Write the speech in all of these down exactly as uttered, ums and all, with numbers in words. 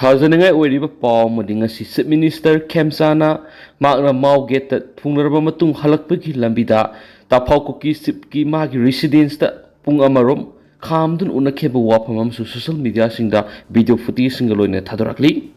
ꯊꯥꯖꯅꯤꯡꯉꯥꯏ ꯑꯣꯏꯔꯤꯕ ꯄꯥꯎ ꯑꯃꯗꯤ ꯉꯁꯤ Chief Minister ꯈꯦꯝꯆꯥꯟꯅ ꯃꯍꯥꯛꯅ ꯃꯥꯎ ꯒꯦꯠꯇ ꯊꯨꯡꯂꯔꯕ ꯃꯇꯨꯡ ꯍꯜꯂꯛꯄꯒꯤ ꯂꯝꯕꯤꯗ ꯇꯥꯐꯥꯎ ꯀꯨꯀꯤ ꯆꯤꯞꯀꯤ ꯃꯥꯒꯤ residenceꯇ ꯄꯨꯡ ꯑꯃꯔꯣꯝ ꯈꯥꯝꯗꯨꯅ ꯎꯅꯈꯤꯕ ꯋꯥꯐꯝ ꯑꯃꯁꯨ social mediaꯁꯤꯡꯗ video footageꯁꯤꯡꯒ ꯂꯣꯏꯅꯅ ꯊꯥꯗꯣꯔꯛꯂꯤ꯫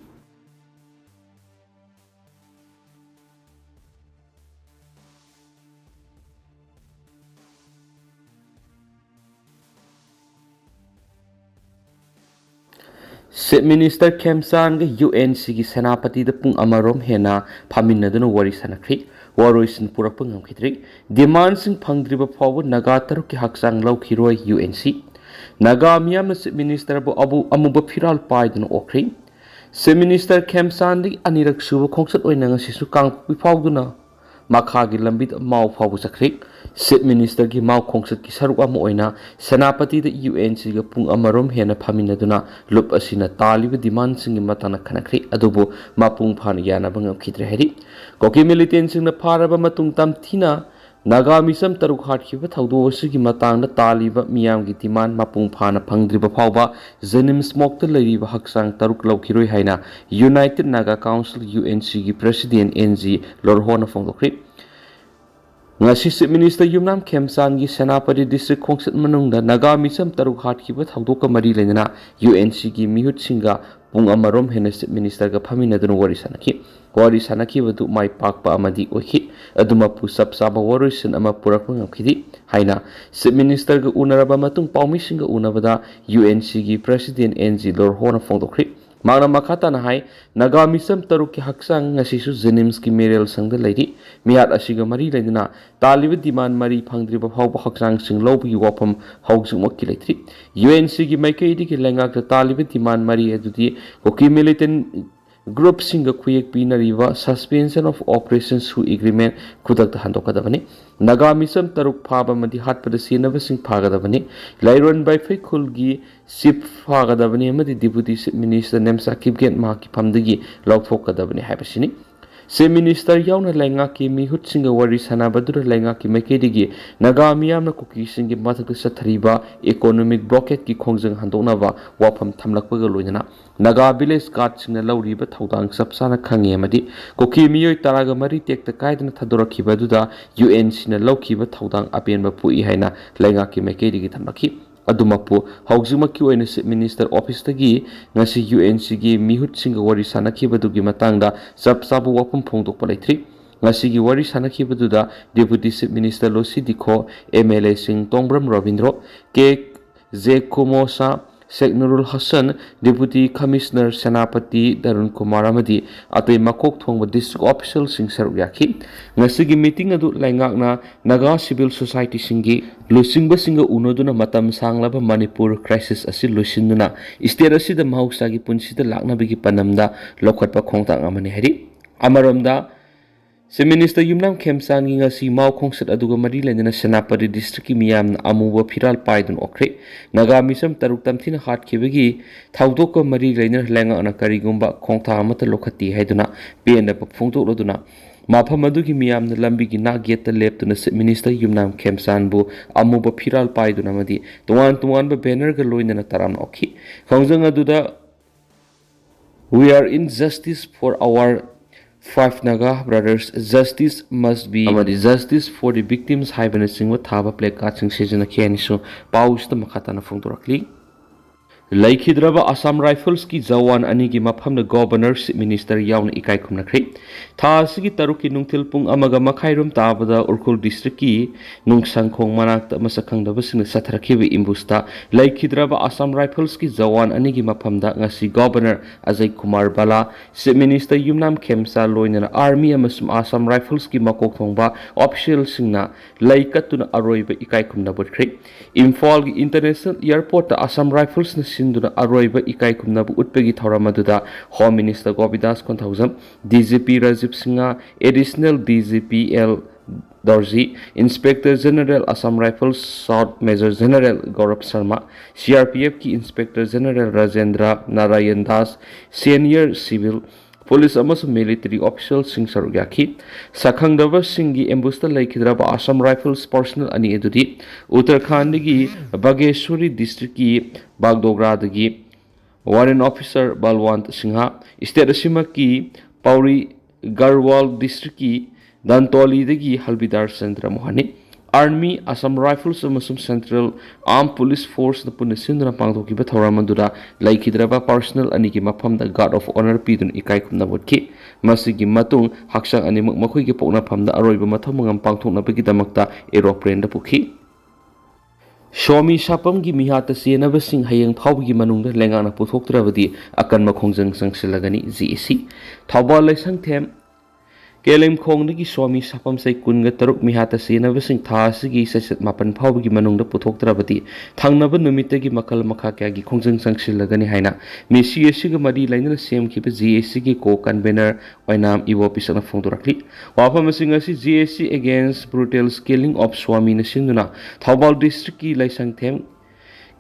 Chief Minister ꯈꯦꯝꯆꯥꯟꯒ UNCꯒꯤ ꯁꯦꯅꯥꯄꯇꯤꯗ ꯄꯨꯡ ꯑꯃꯔꯣꯝ ꯍꯦꯟꯅ ꯐꯝꯃꯤꯟꯅꯗꯨꯅ ꯋꯥꯔꯤ ꯁꯥꯟꯅꯈ꯭ꯔꯤ꯫ ꯋꯥꯔꯣꯏꯁꯤꯟ ꯄꯨꯔꯛꯄ ꯉꯝꯈꯤꯗ꯭ꯔꯤ꯫ Demandꯁꯤꯡ ꯐꯪꯗ꯭ꯔꯤꯕ ꯐꯥꯎꯕ ꯅꯥꯒꯥ ꯇꯔꯨꯛꯀꯤ ꯍꯛꯆꯥꯡ ꯂꯧꯈꯤꯔꯣꯏ UNC꯫ ꯅꯥꯒꯥ ꯃꯤꯌꯥꯝꯅ Chief Ministerꯕꯨ ꯑꯕꯨ-, ꯑꯃꯨꯕ ꯐꯤꯔꯥꯜ ꯄꯥꯏꯗꯨꯅ ꯑꯣꯛꯈ꯭ꯔꯤ꯫ Chief Minister ꯈꯦꯝꯆꯥꯟꯗꯒꯤ ꯑꯅꯤꯔꯛ ꯁꯨꯕ ꯈꯣꯡꯆꯠ ꯑꯣꯏꯅ ꯉꯁꯤꯁꯨ ꯀꯥꯡꯄꯣꯛꯄꯤ ꯐꯥꯎꯗꯨꯅ ꯃꯈꯥꯒꯤ ꯂꯝꯕꯤꯗ ꯃꯥꯎ ꯐꯥꯎꯕ ꯆꯠꯈ꯭ꯔꯤ꯫ Chief Ministerꯒꯤ ꯃꯥꯎ ꯈꯣꯡꯆꯠꯀꯤ ꯁꯔꯨꯛ ꯑꯃ ꯑꯣꯏꯅ ꯁꯦꯅꯥꯄꯇꯤꯗ UNCꯒ ꯄꯨꯡ ꯑꯃꯔꯣꯝ ꯍꯦꯟꯅ ꯐꯝꯃꯤꯟꯅꯗꯨꯅ ꯂꯨꯞ ꯑꯁꯤꯅ ꯇꯥꯜꯂꯤꯕ demandꯁꯤꯡꯒꯤ ꯃꯇꯥꯡꯗ ꯈꯟꯅꯈ꯭ꯔꯤ, ꯑꯗꯨꯕꯨ ꯃꯄꯨꯡ ꯐꯥꯅ ꯌꯥꯅꯕ ꯉꯝꯈꯤꯗ꯭ꯔꯦ ꯍꯥꯏꯔꯤ꯫ ꯀꯨꯀꯤ militantꯁꯤꯡꯅ ꯐꯥꯔꯕ ꯃꯇꯨꯡ ꯇꯝꯊꯤꯅ ꯅꯥꯒꯥ ꯃꯤꯆꯝ ꯇꯔꯨꯛ ꯍꯥꯠꯈꯤꯕ ꯊꯧꯗꯣꯛ ꯑꯁꯤꯒꯤ ꯃꯇꯥꯡꯗ ꯇꯥꯜꯂꯤꯕ ꯃꯤꯌꯥꯝꯒꯤ demand ꯃꯄꯨꯡ ꯐꯥꯅ ꯐꯪꯗ꯭ꯔꯤꯕ ꯐꯥꯎꯕ JNIMS morgueꯇ ꯂꯩꯔꯤꯕ ꯍꯛꯆꯥꯡ ꯇꯔꯨꯛ ꯂꯧꯈꯤꯔꯣꯏ ꯍꯥꯏꯅ United Naga Council, UNCꯒꯤ President NG ꯂꯣꯔꯍꯣꯅ ꯐꯣꯡꯗꯣꯛꯈ꯭ꯔꯤ꯫ ꯉꯁꯤ Chief Minister ꯌꯨꯝꯅꯥꯝ ꯈꯦꯝꯆꯥꯟꯒꯤ ꯁꯦꯅꯥꯄꯇꯤ district ꯈꯣꯡꯆꯠ ꯃꯅꯨꯡꯗ ꯅꯥꯒꯥ ꯃꯤꯆꯝ ꯇꯔꯨꯛ ꯍꯥꯠꯈꯤꯕ ꯊꯧꯗꯣꯛꯀ ꯃꯔꯤ ꯂꯩꯅꯅ UNCꯒꯤ ꯃꯤꯍꯨꯠꯁꯤꯡꯒ ꯄꯨꯡ ꯑꯃꯔꯣꯝ ꯍꯦꯟꯅ Chief Ministerꯒ ꯐꯝꯃꯤꯟꯅꯗꯨꯅ ꯋꯥꯔꯤ ꯁꯥꯟꯅꯈꯤ꯫ ꯋꯥꯔꯤ ꯁꯥꯟꯅꯈꯤꯕꯗꯨ ꯃꯥꯏ ꯄꯥꯛꯄ ꯑꯃꯗꯤ ꯑꯣꯏꯈꯤ꯫ ꯑꯗꯨꯃꯛꯄꯨ ꯆꯞ ꯆꯥꯕ ꯋꯥꯔꯣꯏꯁꯤꯟ ꯑꯃ ꯄꯨꯔꯛꯄ ꯉꯝꯈꯤꯗꯦ ꯍꯥꯏꯅ Chief Ministerꯒ ꯎꯅꯔꯕ ꯃꯇꯨꯡ ꯄꯥꯎꯃꯤꯁꯤꯡꯒ ꯎꯅꯕꯗ UNCꯒꯤ President NG ꯂꯣꯔꯍꯣꯅ ꯐꯣꯡꯗꯣꯛꯈ꯭ꯔꯤ꯫ ꯃꯍꯥꯛꯅ ꯃꯈꯥ ꯇꯥꯅ ꯍꯥꯏ, ꯅꯥꯒꯥ ꯃꯤꯆꯝ ꯇꯔꯨꯛꯀꯤ ꯍꯛꯆꯥꯡ ꯉꯁꯤꯁꯨ JNIMSꯀꯤ ꯃꯦꯔꯦꯜ ꯁꯪꯗ ꯂꯩꯔꯤ꯫ ꯃꯤꯍꯥꯠ ꯑꯁꯤꯒ ꯃꯔꯤ ꯂꯩꯅꯅ ꯇꯥꯜꯂꯤꯕ demand ꯃꯔꯤ ꯐꯪꯗ꯭ꯔꯤꯕ ꯐꯥꯎꯕ ꯍꯛꯆꯥꯡꯁꯤꯡ ꯂꯧꯕꯒꯤ ꯋꯥꯐꯝ ꯍꯧꯖꯤꯛꯃꯛꯀꯤ ꯂꯩꯇ꯭ꯔꯤ꯫ UNCꯒꯤ ꯃꯥꯏꯀꯩꯗꯒꯤ ꯂꯩꯉꯥꯛꯇ ꯇꯥꯜꯂꯤꯕ demand ꯃꯔꯤ ꯑꯗꯨꯗꯤ ꯀꯨꯀꯤ militant groupꯁꯤꯡꯒ ꯈꯨꯌꯦꯛ ꯄꯤꯅꯔꯤꯕ Suspension of Operation ꯁꯨ agreement ꯈꯨꯗꯛꯇ ꯍꯟꯗꯣꯛꯀꯗꯕꯅꯤ꯫ ꯅꯥꯒꯥ ꯃꯤꯆꯝ ꯇꯔꯨꯛ ꯐꯥꯕ ꯑꯃꯗꯤ ꯍꯥꯠꯄꯗ ꯁꯤꯖꯤꯟꯅꯕꯁꯤꯡ ꯐꯥꯒꯗꯕꯅꯤ꯫ ꯂꯥꯏꯔꯣꯟ ꯕꯥꯏꯐꯩ ꯈꯨꯜꯒꯤ chief ꯐꯥꯒꯗꯕꯅꯤ ꯑꯃꯗꯤ Deputy Chief Minister Nemcha Kipgen ꯃꯍꯥꯛꯀꯤ ꯐꯝꯗꯒꯤ ꯂꯧꯊꯣꯛꯀꯗꯕꯅꯤ ꯍꯥꯏꯕꯁꯤꯅꯤ꯫ Chief Minister ꯌꯥꯎꯅ ꯂꯩꯉꯥꯛꯀꯤ ꯃꯤꯍꯨꯠꯁꯤꯡꯒ ꯋꯥꯔꯤ ꯁꯥꯟꯅꯕꯗꯨꯗ ꯂꯩꯉꯥꯛꯀꯤ ꯃꯥꯏꯀꯩꯗꯒꯤ ꯅꯥꯒꯥ ꯃꯤꯌꯥꯝꯅ ꯀꯨꯀꯤꯁꯤꯡꯒꯤ ꯃꯊꯛꯇ ꯆꯠꯊꯔꯤꯕ economic blockade ꯀꯤ ꯈꯣꯡꯖꯪ ꯍꯟꯗꯣꯛꯅꯕ ꯋꯥꯐꯝ ꯊꯝꯂꯛꯄꯒ ꯂꯣꯏꯅꯅ ꯅꯥꯒꯥ village guard ꯁꯤꯡꯅ ꯂꯧꯔꯤꯕ ꯊꯧꯗꯥꯡ ꯆꯞ ꯆꯥꯅ ꯈꯪꯉꯤ ꯑꯃꯗꯤ ꯀꯨꯀꯤ ꯃꯤꯑꯣꯏ ꯇꯔꯥꯒ ꯃꯔꯤ ꯇꯦꯛꯇ ꯀꯥꯏꯗꯅ ꯊꯥꯗꯣꯔꯛꯈꯤꯕ ꯑꯗꯨꯗ U N C ꯅ ꯂꯧꯈꯤꯕ ꯊꯧꯗꯥꯡ ꯑꯄꯦꯟꯕ ꯄꯣꯛꯏ ꯍꯥꯏꯅ ꯂꯩꯉꯥꯛꯀꯤ ꯃꯥꯏꯀꯩꯗꯒꯤ ꯊꯝꯂꯛꯈꯤ꯫ ꯑꯗꯨꯃꯛꯄꯨ ꯍꯧꯖꯤꯛꯃꯛꯀꯤ ꯑꯣꯏꯅ Chief Minister office ꯇꯒꯤ ꯉꯁꯤ U N C ꯒꯤ ꯃꯤꯍꯨꯠꯁꯤꯡꯒ ꯋꯥꯔꯤ ꯁꯥꯟꯅꯈꯤꯕꯗꯨꯒꯤ ꯃꯇꯥꯡꯗ ꯆꯞ ꯆꯥꯕ ꯋꯥꯐꯝ ꯐꯣꯡꯗꯣꯛꯄ ꯂꯩꯇ꯭ꯔꯤ꯫ ꯉꯁꯤꯒꯤ ꯋꯥꯔꯤ ꯁꯥꯟꯅꯈꯤꯕꯗꯨꯗ Deputy Chief Minister ꯂꯣꯁꯤ ꯗꯤꯈꯣ, M L A ꯁꯤꯡ ꯇꯣꯡꯕ꯭ꯔꯝ ꯔꯕꯤꯟꯗ꯭ꯔꯣ, ꯀꯦ ꯖꯦꯀꯨꯃꯣꯁꯥ, ꯁꯦꯛ ꯅꯨꯔꯨꯜ ꯍꯁꯟ, Deputy Commissioner ꯁꯦꯅꯥꯄꯇꯤ ꯗꯔꯨꯟ ꯀꯨꯃꯥꯔ ꯑꯃꯗꯤ ꯑꯇꯩ ꯃꯀꯣꯛ ꯊꯣꯡꯕ district official ꯁꯤꯡ ꯁꯔꯨꯛ ꯌꯥꯈꯤ꯫ ꯉꯁꯤꯒꯤ meeting ꯑꯗꯨ ꯂꯩꯉꯥꯛꯅ ꯅꯥꯒꯥ civil society ꯁꯤꯡꯒꯤ ꯂꯨꯆꯤꯡꯕꯁꯤꯡꯒ ꯎꯅꯗꯨꯅ ꯃꯇꯝ ꯁꯥꯡꯂꯕ ꯃꯅꯤꯄꯨꯔ crisis ꯑꯁꯤ ꯂꯣꯏꯁꯤꯟꯗꯨꯅ state ꯑꯁꯤꯗ ꯃꯍꯧꯁꯥꯒꯤ ꯄꯨꯟꯁꯤꯗ ꯂꯥꯛꯅꯕꯒꯤ ꯄꯥꯟꯗꯝꯗ ꯂꯧꯈꯠꯄ ꯈꯣꯡꯊꯥꯡ ꯑꯃꯅꯤ ꯍꯥꯏꯔꯤ꯫ ꯑꯃꯔꯣꯝꯗ, Chief Minister ꯌꯨꯝꯅꯥꯝ ꯈꯦꯝꯆꯥꯟꯒꯤ ꯉꯁꯤ ꯃꯥꯎ ꯈꯣꯡꯆꯠ ꯑꯗꯨꯒ ꯃꯔꯤ ꯂꯩꯅꯅ ꯁꯦꯅꯥꯄꯇꯤ district ꯀꯤ ꯃꯤꯌꯥꯝꯅ ꯑꯃꯨꯕ ꯐꯤꯔꯥꯜ ꯄꯥꯏꯗꯨꯅ ꯑꯣꯛꯈ꯭ꯔꯦ꯫ ꯅꯥꯒꯥ ꯃꯤꯆꯝ ꯇꯔꯨꯛ ꯇꯝꯊꯤꯅ ꯍꯥꯠꯈꯤꯕꯒꯤ ꯊꯧꯗꯣꯛꯀ ꯃꯔꯤ ꯂꯩꯅꯅ ꯂꯩꯉꯥꯛꯅ ꯀꯔꯤꯒꯨꯝꯕ ꯈꯣꯡꯊꯥꯡ ꯑꯃꯠꯇ ꯂꯧꯈꯠꯇꯦ ꯍꯥꯏꯗꯨꯅ ꯄꯦꯟꯗꯕ ꯐꯣꯡꯗꯣꯛꯂꯗꯨꯅ ꯃꯐꯝ ꯑꯗꯨꯒꯤ ꯃꯤꯌꯥꯝꯅ ꯂꯝꯕꯤꯒꯤ ꯅꯥꯛ ꯌꯦꯠꯇ ꯂꯦꯞꯇꯨꯅ Chief Minister ꯌꯨꯝꯅꯥꯝ ꯈꯦꯝꯆꯥꯟꯕꯨ ꯑꯃꯨꯕ ꯐꯤꯔꯥꯜ ꯄꯥꯏꯗꯨꯅ ꯑꯃꯗꯤ ꯇꯣꯉꯥꯟ ꯇꯣꯉꯥꯟꯕ banner ꯒ ꯂꯣꯏꯅꯅ ꯇꯔꯥꯝꯅ ꯑꯣꯛꯈꯤ꯫ ꯈꯣꯡꯖꯪ ꯑꯗꯨꯗ "We are in justice for our five Naga brothers, justice must be" ꯑꯃꯗꯤ "Justice for the victims" ꯍꯥꯏꯕꯅꯆꯤꯡꯕ ꯊꯥꯕ placard ꯁꯤꯡ ꯁꯤꯖꯤꯟꯅꯈꯤ ꯍꯥꯏꯅꯁꯨ ꯄꯥꯎꯁꯤꯗ ꯃꯈꯥ ꯇꯥꯅ ꯐꯣꯡꯗꯣꯔꯛꯂꯤ꯫ ꯂꯩꯈꯤꯗ꯭ꯔꯕ Assam Rifles ꯀꯤ ꯖꯋꯥꯟ ꯑꯅꯤꯒꯤ ꯃꯐꯝꯗ Governor, Chief Minister ꯌꯥꯎꯅ ꯏꯀꯥꯏ ꯈꯨꯝꯅꯈ꯭ꯔꯦ꯫ ꯊꯥ ꯑꯁꯤꯒꯤ ꯇꯔꯨꯛꯀꯤ ꯅꯨꯡꯊꯤꯜ ꯄꯨꯡ ꯑꯃꯒ ꯃꯈꯥꯏꯔꯣꯝ ꯇꯥꯕꯗ ꯎꯈ꯭ꯔꯨꯜ district ꯀꯤ ꯅꯨꯡꯁꯪꯈꯣꯡ ꯃꯅꯥꯛꯇ ꯃꯁꯛ ꯈꯪꯗꯕꯁꯤꯡꯅ ꯆꯠꯊꯔꯛꯈꯤꯕ ambush ꯇ ꯂꯩꯈꯤꯗ꯭ꯔꯕ Assam Rifles ꯀꯤ ꯖꯋꯥꯟ ꯑꯅꯤꯒꯤ ꯃꯐꯝꯗ ꯉꯁꯤ Governor Ajay Kumar ꯚꯜꯂꯥ, Chief Minister ꯌꯨꯝꯅꯥꯝ ꯈꯦꯝꯆꯥ ꯂꯣꯏꯅꯅ Army ꯑꯃꯁꯨꯡ Assam Rifles ꯀꯤ ꯃꯀꯣꯛ ꯊꯣꯡꯕ official ꯁꯤꯡꯅ ꯂꯩ ꯀꯠꯇꯨꯅ ꯑꯔꯣꯏꯕ ꯏꯀꯥꯏ ꯈꯨꯝꯅꯕ ꯎꯠꯈ꯭ꯔꯦ꯫ ꯏꯝꯐꯥꯜꯒꯤ International Airport ꯇ Assam Rifles ꯅ ꯁꯤꯟꯗꯨꯅ ꯑꯔꯣꯏꯕ ꯏꯀꯥꯏ ꯈꯨꯝꯅꯕ ꯎꯠꯄꯒꯤ ꯊꯧꯔꯝ ꯑꯗꯨꯗ Home Minister Govindas Konthoujam, D G P Rajiv Singh, Additional D G P L Dorji, Inspector General Assam Rifles South Major General Gaurav Sharma, C R P F ꯀꯤ Inspector General Rajendra Narayan Das, Senior Civil police ꯑꯃꯁꯨꯡ ꯃꯤꯂꯤꯇꯔꯤ ꯑꯣꯐꯤꯁꯤꯌꯦꯜꯁꯤꯡ ꯁꯔꯨꯛ ꯌꯥꯈꯤ꯫ ꯁꯛꯈꯪꯗꯕꯁꯤꯡꯒꯤ ꯑꯦꯝꯕꯨꯁꯇ ꯂꯩꯈꯤꯗ꯭ꯔꯕ ꯑꯁꯥꯝ ꯔꯥꯏꯐꯜꯁ ꯄꯥꯔꯁꯅꯦꯜ ꯑꯅꯤ ꯑꯗꯨꯗꯤ ꯎꯠꯇꯔꯈꯥꯟꯗꯒꯤ ꯕꯥꯒꯦꯁꯣꯔꯤ ꯗꯤꯁꯇ꯭ꯔꯤꯛꯀꯤ ꯕꯥꯒꯗꯣꯒ꯭ꯔꯥꯗꯒꯤ Warren officer ꯕꯜꯋꯥꯟꯠ Singh, state ꯑꯁꯤꯃꯛꯀꯤ ꯄꯥꯎꯔꯤ Garhwal ꯗꯤꯁꯇ꯭ꯔꯤꯛꯀꯤ ꯗꯟꯇꯣꯂꯤꯗꯒꯤ ꯍꯜꯕꯤꯗꯥꯔ ꯆꯟꯗ꯭ꯔ ꯃꯣꯍꯟꯅꯤ꯫ ꯑꯥꯔꯃꯤ, ꯑꯁꯥꯝ ꯔꯥꯏꯐꯜꯁ ꯑꯃꯁꯨꯡ ꯁꯦꯟꯇ꯭ꯔꯦꯜ ꯑꯥꯔꯝ ꯄꯨꯂꯤꯁ ꯐꯣꯔꯁꯅ ꯄꯨꯟꯅ ꯁꯤꯟꯗꯨꯅ ꯄꯥꯡꯊꯣꯛꯈꯤꯕ ꯊꯧꯔꯝ ꯑꯗꯨꯗ ꯂꯩꯈꯤꯗ꯭ꯔꯕ ꯄꯥꯔꯁꯅꯦꯜ ꯑꯅꯤꯒꯤ ꯃꯐꯝꯗ ꯒꯥꯔꯗ ꯑꯣꯐ ꯑꯣꯅꯔ ꯄꯤꯗꯨꯅ ꯏꯀꯥꯏ ꯈꯨꯝꯅꯕ ꯎꯠꯈꯤ꯫ ꯃꯁꯤꯒꯤ ꯃꯇꯨꯡ ꯍꯛꯆꯥꯡ ꯑꯅꯤꯃꯛ ꯃꯈꯣꯏꯒꯤ ꯄꯣꯛꯅꯐꯝꯗ ꯑꯔꯣꯏꯕ ꯃꯊꯧ ꯃꯉꯝ ꯄꯥꯡꯊꯣꯛꯅꯕꯒꯤꯗꯃꯛꯇ ꯑꯦꯔꯣꯄ꯭ꯂꯦꯟꯗ ꯄꯨꯈꯤ꯫ ꯁ꯭ꯋꯥꯃꯤ ꯁꯥꯄꯝꯒꯤ ꯃꯤꯍꯥꯠꯇ ꯆꯦꯟꯅꯕꯁꯤꯡ ꯍꯌꯦꯡ ꯐꯥꯎꯕꯒꯤ ꯃꯅꯨꯡꯗ ꯂꯩꯉꯥꯛꯅ ꯄꯨꯊꯣꯛꯇ꯭ꯔꯕꯗꯤ ꯑꯀꯟꯕ ꯈꯣꯡꯖꯪ ꯆꯪꯁꯤꯜꯂꯒꯅꯤ, ꯖꯦ ꯑꯦ ꯁꯤ꯫ ꯊꯧꯕꯥꯜ ꯂꯩꯁꯪꯊꯦꯝ ꯀꯦꯂꯤꯝꯈꯣꯡꯗꯒꯤ ꯁ꯭ꯋꯥꯃꯤ ꯁꯥꯄꯝ ꯆꯍꯤ ꯀꯨꯟꯒ ꯇꯔꯨꯛ ꯃꯤꯍꯥꯠꯇ ꯆꯦꯟꯅꯕꯁꯤꯡ ꯊꯥ ꯑꯁꯤꯒꯤ ꯆꯩꯆꯠ ꯃꯥꯄꯟ ꯐꯥꯎꯕꯒꯤ ꯃꯅꯨꯡꯗ ꯄꯨꯊꯣꯛꯇ꯭ꯔꯕꯗꯤ ꯊꯪꯅꯕ ꯅꯨꯃꯤꯠꯇꯒꯤ ꯃꯈꯜ ꯃꯈꯥ ꯀꯌꯥꯒꯤ ꯈꯣꯡꯖꯪ ꯆꯪꯁꯤꯜꯂꯒꯅꯤ ꯍꯥꯏꯅ ꯃꯤꯁꯤ ꯑꯁꯤꯒ ꯃꯔꯤ ꯂꯩꯅꯅ ꯁꯦꯝꯈꯤꯕ ꯖꯦ ꯑꯦ ꯁꯤꯒꯤ ꯀꯣ ꯀꯟꯚꯦꯅꯔ ꯑꯣꯏꯅꯥꯝ ꯏꯕꯣ ꯄꯤꯁꯛꯅ ꯐꯣꯡꯗꯣꯔꯛꯂꯤ꯫ ꯋꯥꯐꯝꯁꯤꯡ ꯑꯁꯤ J A C Against Brutal Killing of Swami ꯅ ꯁꯤꯟꯗꯨꯅ ꯊꯧꯕꯥꯜ ꯗꯤꯁꯇ꯭ꯔꯤꯛꯀꯤ ꯂꯩꯁꯪꯊꯦꯝ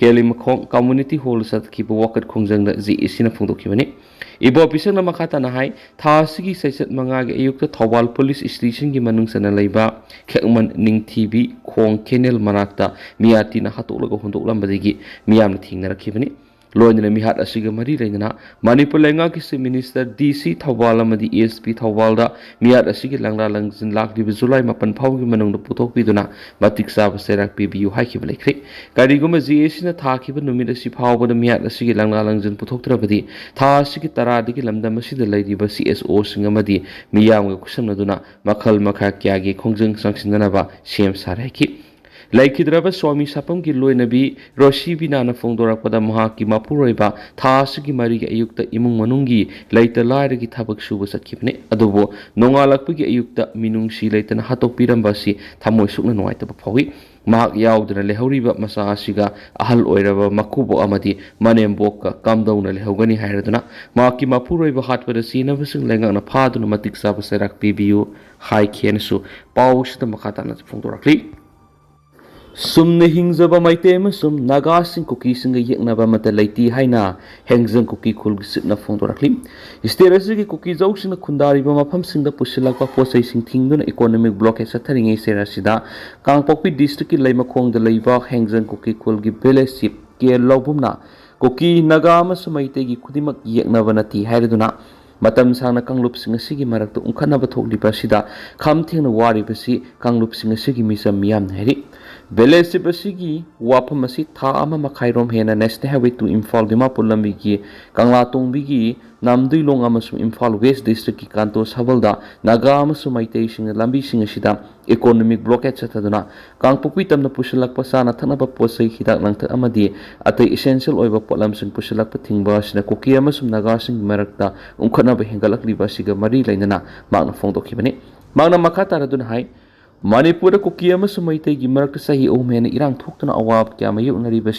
ꯀꯦꯂꯤꯃꯈꯣꯡ ꯀꯝꯃꯨꯅꯤꯇꯤ ꯍꯣꯜꯗ ꯆꯠꯈꯤꯕ ꯋꯥꯀꯠ ꯈꯣꯡꯖꯪꯗ J A C ꯅ ꯐꯣꯡꯗꯣꯛꯈꯤꯕꯅꯤ꯫ ꯏꯕꯣ ꯄꯤꯁꯛꯅ ꯃꯈꯥ ꯇꯥꯅ ꯍꯥꯏ, ꯊꯥ ꯑꯁꯤꯒꯤ ꯆꯩꯆꯠ ꯃꯉꯥꯒꯤ ꯑꯌꯨꯛꯇ ꯊꯧꯕꯥꯜ ꯄꯨꯂꯤꯁ ꯁ꯭ꯇꯦꯁꯟꯒꯤ ꯃꯅꯨꯡ ꯆꯟꯅ ꯂꯩꯕ ꯈꯦꯛꯃꯟ ꯅꯤꯡꯊꯤꯕꯤ ꯈꯣꯡ ꯀꯦꯅꯦꯜ ꯃꯅꯥꯛꯇ ꯃꯤꯌꯥꯇꯤꯅ ꯍꯥꯠꯇꯣꯛꯂꯒ ꯍꯨꯟꯗꯣꯛꯂꯝꯕꯗꯒꯤ ꯃꯤꯌꯥꯝꯅ ꯊꯦꯡꯅꯔꯛꯈꯤꯕꯅꯤ꯫ ꯂꯣꯏꯅꯅ ꯃꯤꯍꯥꯠ ꯑꯁꯤꯒ ꯃꯔꯤ ꯂꯩꯅꯅ ꯃꯅꯤꯄꯨꯔ ꯂꯩꯉꯥꯛꯀꯤ Chief Minister D C Thoubal ꯑꯃꯗꯤ S P ꯊꯧꯕꯥꯜꯗ ꯃꯤꯍꯥꯠ ꯑꯁꯤꯒꯤ ꯂꯪꯂꯥ ꯂꯪꯖꯤꯟ ꯂꯥꯛꯂꯤꯕ ꯖꯨꯂꯥꯏ ꯃꯥꯄꯟ ꯐꯥꯎꯒꯤ ꯃꯅꯨꯡꯗ ꯄꯨꯊꯣꯛꯄꯤꯗꯨꯅ ꯃꯇꯤꯛ ꯆꯥꯕ ꯆꯩꯔꯥꯛ ꯄꯤꯕꯤꯌꯨ ꯍꯥꯏꯈꯤꯕ ꯂꯩꯈ꯭ꯔꯦ꯫ ꯀꯔꯤꯒꯨꯝꯕ J A C ꯅ ꯊꯥꯈꯤꯕ ꯅꯨꯃꯤꯠ ꯑꯁꯤ ꯐꯥꯎꯕꯗ ꯃꯤꯍꯥꯠ ꯑꯁꯤꯒꯤ ꯂꯪꯂꯥ ꯂꯪꯖꯤꯟ ꯄꯨꯊꯣꯛꯇ꯭ꯔꯕꯗꯤ ꯊꯥ ꯑꯁꯤꯒꯤ ꯇꯔꯥꯗꯒꯤ ꯂꯝꯗꯝ ꯑꯁꯤꯗ ꯂꯩꯔꯤꯕ C S O ꯁꯤꯡ ꯑꯃꯗꯤ ꯃꯤꯌꯥꯝꯒ ꯈꯨꯠꯁꯝꯅꯗꯨꯅ ꯃꯈꯜ ꯃꯈꯥ ꯀꯌꯥꯒꯤ ꯈꯣꯡꯖꯪ ꯆꯪꯁꯤꯟꯅꯅꯕ ꯁꯦꯝ ꯁꯥꯔꯦ ꯍꯥꯏꯈꯤ꯫ ꯂꯩꯈꯤꯗ꯭ꯔꯕ ꯁ꯭ꯋꯥꯃꯤ ꯁꯥꯄꯝꯒꯤ ꯂꯣꯏꯅꯕꯤ ꯔꯣꯁꯤ ꯕꯤꯅꯥꯅ ꯐꯣꯡꯗꯣꯔꯛꯄꯗ, ꯃꯍꯥꯛꯀꯤ ꯃꯄꯨꯔꯣꯏꯕ ꯊꯥ ꯑꯁꯤꯒꯤ ꯃꯔꯤꯒꯤ ꯑꯌꯨꯛꯇ ꯏꯃꯨꯡ ꯃꯅꯨꯡꯒꯤ ꯂꯩꯇ ꯂꯥꯏꯔꯒꯤ ꯊꯕꯛ ꯁꯨꯕ ꯆꯠꯈꯤꯕꯅꯤ꯫ ꯑꯗꯨꯕꯨ ꯅꯣꯡꯉꯥꯜꯂꯛꯄꯒꯤ ꯑꯌꯨꯛꯇ ꯃꯤꯅꯨꯡꯁꯤ ꯂꯩꯇꯅ ꯍꯥꯠꯇꯣꯛꯄꯤꯔꯝꯕ ꯑꯁꯤ ꯊꯃꯣꯏ ꯁꯣꯛꯅ ꯅꯨꯡꯉꯥꯏꯇꯕ ꯐꯥꯎꯏ꯫ ꯃꯍꯥꯛ ꯌꯥꯎꯗꯅ ꯂꯩꯍꯧꯔꯤꯕ ꯃꯆꯥ ꯑꯁꯤꯒ ꯑꯍꯜ ꯑꯣꯏꯔꯕ ꯃꯀꯨꯕꯣꯛ ꯑꯃꯗꯤ ꯃꯅꯦꯝꯕꯣꯛꯀ ꯀꯝꯗꯧꯅ ꯂꯩꯍꯧꯒꯅꯤ ꯍꯥꯏꯔꯗꯨꯅ ꯃꯍꯥꯛꯀꯤ ꯃꯄꯨꯔꯣꯏꯕ ꯍꯥꯠꯄꯗ ꯆꯦꯟꯅꯕꯁꯤꯡ ꯂꯩꯉꯥꯛꯅ ꯐꯥꯗꯨꯅ ꯃꯇꯤꯛ ꯆꯥꯕ ꯆꯩꯔꯥꯛ ꯄꯤꯕꯤꯌꯨ ꯍꯥꯏꯈꯤ ꯍꯥꯏꯅꯁꯨ ꯄꯥꯎ ꯑꯁꯤꯗ ꯃꯈꯥ ꯇꯥꯅ ꯐꯣꯡꯗꯣꯔꯛꯂꯤ꯫ ꯁꯨꯝꯅ ꯍꯤꯡꯖꯕ ꯃꯩꯇꯩ ꯑꯃꯁꯨꯡ ꯅꯥꯒꯥꯁꯤꯡ ꯀꯨꯀꯤꯁꯤꯡꯒ ꯌꯦꯛꯅꯕ ꯑꯃꯠꯇ ꯂꯩꯇꯦ ꯍꯥꯏꯅ ꯍꯦꯡꯖꯪ ꯀꯨꯀꯤ ꯈꯨꯜꯒꯤ ꯆꯤꯞꯅ ꯐꯣꯡꯗꯣꯔꯛꯂꯤ꯫ ꯁ꯭ꯇꯦꯠ ꯑꯁꯤꯒꯤ ꯀꯨꯀꯤꯖꯧꯁꯤꯡꯅ ꯈꯨꯟꯗꯥꯔꯤꯕ ꯃꯐꯝꯁꯤꯡꯗ ꯄꯨꯁꯤꯜꯂꯛꯄ ꯄꯣꯠ ꯆꯩꯁꯤꯡ ꯊꯤꯡꯗꯨꯅ ꯏꯀꯣꯅꯣꯃꯤꯛ ꯕ꯭ꯂꯣꯀꯦꯠ ꯆꯠꯊꯔꯤꯉꯩ ꯁꯦꯔ ꯑꯁꯤꯗ ꯀꯥꯡꯄꯣꯛꯄꯤ ꯗꯤꯁꯇ꯭ꯔꯤꯛꯀꯤ ꯂꯩꯃꯈꯣꯡꯗ ꯂꯩꯕ ꯍꯦꯡꯖꯪ ꯀꯨꯀꯤ ꯈꯨꯜꯒꯤ ꯚꯤꯂꯦꯖ ꯆꯤꯞ ꯀꯦ ꯂꯧꯕꯨꯝꯅ ꯀꯨꯀꯤ, ꯅꯥꯒꯥ ꯑꯃꯁꯨꯡ ꯃꯩꯇꯩꯒꯤ ꯈꯨꯗꯤꯡꯃꯛ ꯌꯦꯛꯅꯕ ꯅꯠꯇꯦ ꯍꯥꯏꯔꯗꯨꯅ ꯃꯇꯝ ꯁꯥꯡꯅ ꯀꯥꯡꯂꯨꯞꯁꯤꯡ ꯑꯁꯤꯒꯤ ꯃꯔꯛꯇ ꯎꯪꯈꯠꯅꯕ ꯊꯣꯛꯂꯤꯕ ꯑꯁꯤꯗ ꯈꯝ ꯊꯦꯡꯅ ꯋꯥꯔꯤꯕꯁꯤ ꯀꯥꯡꯂꯨꯞꯁꯤꯡ ꯑꯁꯤꯒꯤ ꯃꯤꯆꯝ ꯃꯤꯌꯥꯝꯅ ꯍꯥꯏꯔꯤ꯫ ꯚꯤꯂꯦꯖ ꯆꯤꯞ ꯑꯁꯤꯒꯤ ꯋꯥꯐꯝ ꯑꯁꯤ ꯊꯥ ꯑꯃ ꯃꯈꯥꯏꯔꯣꯝ ꯍꯦꯟꯅ national highway two Imphal Dimapur ꯂꯝꯕꯤꯒꯤ ꯀꯪꯂꯥꯇꯣꯡꯕꯤꯒꯤ ꯅꯥꯝꯗꯨꯏꯂꯣꯡ ꯑꯃꯁꯨꯡ ꯏꯝꯐꯥꯜ ꯋꯦꯁ ꯗꯤꯁꯇ꯭ꯔꯤꯛꯀꯤ ꯀꯥꯟꯇꯣ ꯁꯕꯜꯗ ꯅꯥꯒꯥ ꯑꯃꯁꯨꯡ ꯃꯩꯇꯩꯁꯤꯡꯅ ꯂꯝꯕꯤꯁꯤꯡ ꯑꯁꯤꯗ ꯏꯀꯣꯅꯣꯃꯤꯛ ꯕ꯭ꯂꯣꯀꯦꯠ ꯆꯠꯊꯗꯨꯅ ꯀꯥꯡꯄꯣꯛꯄꯤ ꯇꯝꯅ ꯄꯨꯁꯤꯜꯂꯛꯄ ꯆꯥꯅ ꯊꯛꯅꯕ ꯄꯣꯠ ꯆꯩ, ꯍꯤꯗꯥꯛ ꯂꯥꯡꯊꯛ ꯑꯃꯗꯤ ꯑꯇꯩ ꯏꯁꯦꯟꯁꯤꯌꯦꯜ ꯑꯣꯏꯕ ꯄꯣꯠꯂꯝꯁꯤꯡ ꯄꯨꯁꯤꯜꯂꯛꯄ ꯊꯤꯡꯕ ꯑꯁꯤꯅ ꯀꯨꯀꯤ ꯑꯃꯁꯨꯡ ꯅꯥꯒꯥꯁꯤꯡꯒꯤ ꯃꯔꯛꯇ ꯎꯪꯈꯠꯅꯕ ꯍꯦꯟꯒꯠꯂꯛꯂꯤꯕ ꯑꯁꯤꯒ ꯃꯔꯤ ꯂꯩꯅꯅ ꯃꯍꯥꯛꯅ ꯐꯣꯡꯗꯣꯛꯈꯤꯕꯅꯤ꯫ ꯃꯍꯥꯛꯅ ꯃꯈꯥ ꯇꯥꯔꯗꯨꯅ ꯍꯥꯏ, ꯃꯅꯤꯄꯨꯔꯗ ꯀꯨꯀꯤ ꯑꯃꯁꯨꯡ ꯃꯩꯇꯩꯒꯤ ꯃꯔꯛꯇ ꯆꯍꯤ ꯑꯍꯨꯝ ꯍꯦꯟꯅ ꯏꯔꯥꯡ ꯊꯣꯛꯇꯨꯅ ꯑꯋꯥꯕ ꯀꯌꯥ ꯃꯥꯌꯣꯛꯅꯔꯤꯕꯁꯤ